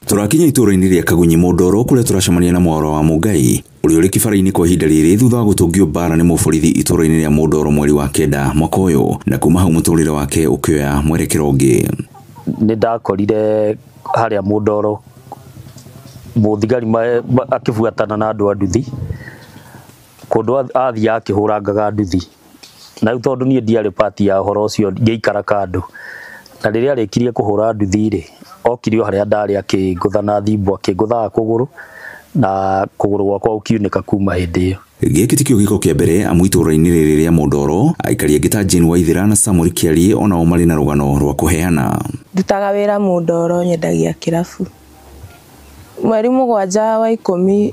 Tũrakinya itũũra-inĩ rĩa Kagunyi Mũndoro kũrĩa tũracemania na Mwaũra wa Mũngai ũrĩa ũrĩ kĩbara-inĩ kwa ihinda rĩrĩ thutha wa gũtũngio mbara nĩ mũborithi itũũra-inĩ rĩa Mũndoro mweri wa 9 mwaka ũyũ, na kuma hau mũtũrĩre wake ũkĩoya mwerekero ũngĩ. Nĩ ndakorire harĩa Mũndoro mũthigari akĩbuatana na andũ a nduthi kũndũ athiaga akĩhũrangaga nduthi, na rĩu tondũ niĩ ndiarĩ part ya ũhoro ũcio ngĩikara kando, na rĩrĩa arĩkirie kũhũra nduthi rĩ, okire o harĩa ndarĩ akĩngũtha na thimbo, akĩngũthaga kũgũrũ na kũgũrũ gwakwa gũkiunĩka kuma hĩndĩ ĩyo. Gĩkĩ tikĩo gĩko kĩa mbere amu itũũra-inĩ rĩrĩ rĩa Mũndoro aikari angĩ ta Jane Waithera na Samuel Kĩarie onao marĩ na rũgano rwa kũheana. Ndutaga wĩra Mũndoro, nyendagia kĩrabu. Mweri 7 wa 10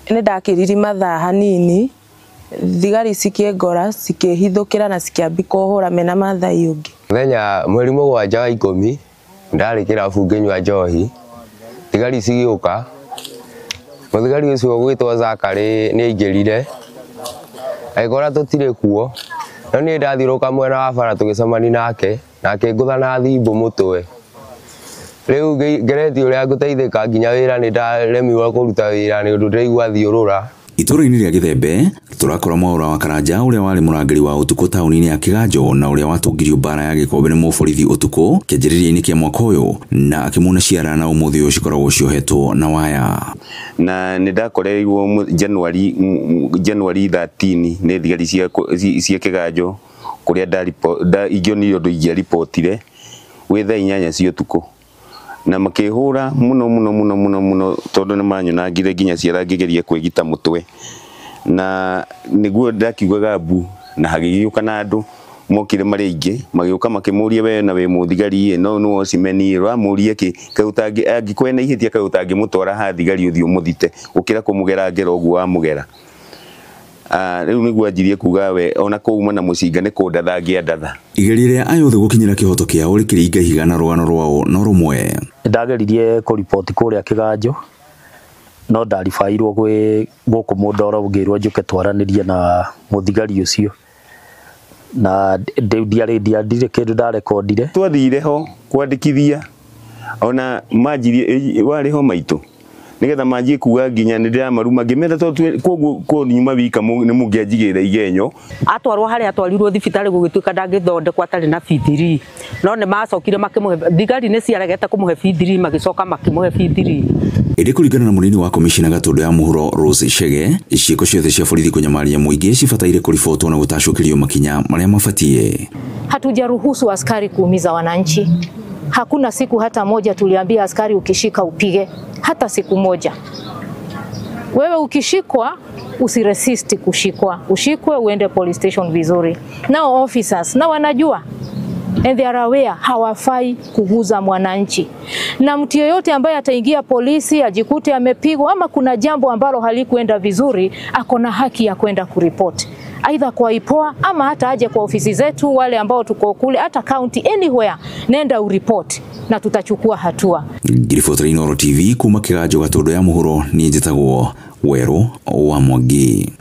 nĩ ndakĩriri mathaa hanini, thigari cikĩngora cikĩhithũkĩra na cikĩambia kũhũra mena Mathai ũngĩ. Mũthenya mweri 7 wa 10 ndarĩ kĩrabu ngĩnyua njohi, thigari cigĩũka. Mũthigari ũcio ũgwĩtwo Zakary nĩ aingĩrire agĩkora tũtirĩ kuo, no niĩ ndathiũrũrũka mwena wa bara tũgĩcemania nake na akĩngũtha na thimbo mũtwe. Rĩu ngeretie ũrĩa ngũteithĩka nginya wĩra nĩ ndaremirwo kũruta wĩra nĩ ũndũ ndĩraigua thiũrũra. Itũũra-inĩ rĩa Gĩthembe tũrakora Mwaũra wa Karanja ũrĩa warĩ mũrangĩri wa ũtukũ taũni-inĩ ya Kĩganjo na ũrĩa watũngirio mbara ya gĩkombe nĩ mũborithi ũtukũ kĩanjĩrĩria-inĩ kĩa mwaka ũyũ na akĩmuna ciara na ũmũthĩ ũyũ cikoragwo ciohetwo na waya. Na nĩ ndakoreirwo January 13 nĩ thigari cia Kĩganjo kũrĩa ingĩonire ũndũ ingĩaribotire gwĩ thaa 8 cia ũtukũ, na makĩhũra mũno mũno mũno mũno mũno tondũ nĩ manyonangire nginya ciara ngĩgeria kwĩgita mũtwe, na nĩguo ndakiugaga mbu, na hagĩgĩũka na andũ mokire marĩ aingĩ magĩũka makĩmũria we na wĩ mũthigari ĩ no nĩ wocimeni ũramũria kĩ kaĩ angĩkorwo ena ihĩtia kaĩ ũtangĩmũtwara ha thigari ũthiĩ ũmũthite gũkĩra kũmũgera ngero ũguo wamũgera. Rĩu nĩguo anjirie kuga we ona kũuma na mũcinga nĩ kũndatha ngĩandatha. Igeria rĩa ayũthĩ gũkinyĩra kĩhoto kĩao rĩkĩringa ihiga na rũgano rwao no rũmwe. Ndageririe kũriboti kũrĩa Kĩganjo no ndaribairwo gwĩ gũkũ Mũndoro ngĩrwo njũke twaranĩrie na mũthigari ũcio, na ndiarĩ ndirĩ kĩndũ ndarekondire. Twathire ho kwandĩkithia ona manjirie warĩ ho maitũ nĩgetha manjie kuga nginya nĩ ndĩramaruma ngĩmera tondũ koguo ko nyuma wika nĩ mũngĩanjigĩrĩra igenyo. Atwarwo harĩa atwarirwo thibitarĩ gũgĩtuĩka ndangĩthondekwo atarĩ na P3, no nĩ macokire makĩmũhe thigari nĩ ciaregete kũmũhe P3 magĩcoka makĩmũhe P3. Ĩndĩ kũringana na mũnini wa komishina Gatũndũ ya Mũhuro Rose Chege, ciĩko ciothe cia borithi kũnyamaria mũingĩ cibataire kũribotwo na gũtacũkĩrio makinya marĩa mabatiĩ. Hatujaruhusu askari kuumiza wananchi. Hakuna siku hata moja tuliambia askari ukishika upige, hata siku moja. Wewe ukishikwa usiresist kushikwa, ushikwe uende police station vizuri. Nao officers na wanajua and they are aware hawafai kuguza mwananchi. Na mtu yeyote ambaye ataingia polisi ajikute amepigwa ama kuna jambo ambalo halikuenda vizuri, ako na haki ya kwenda kuripoti aidha kwa IPOA ama hata aje kwa ofisi zetu wale ambao tuko kule, hata county, anywhere, nenda uripoti na tutachukua hatua. Ngiribotera Inooro TV kuma Kĩganjo Gatũndũ ya Mũhuro, niĩ njĩtagwo Werũ wa Mwangi.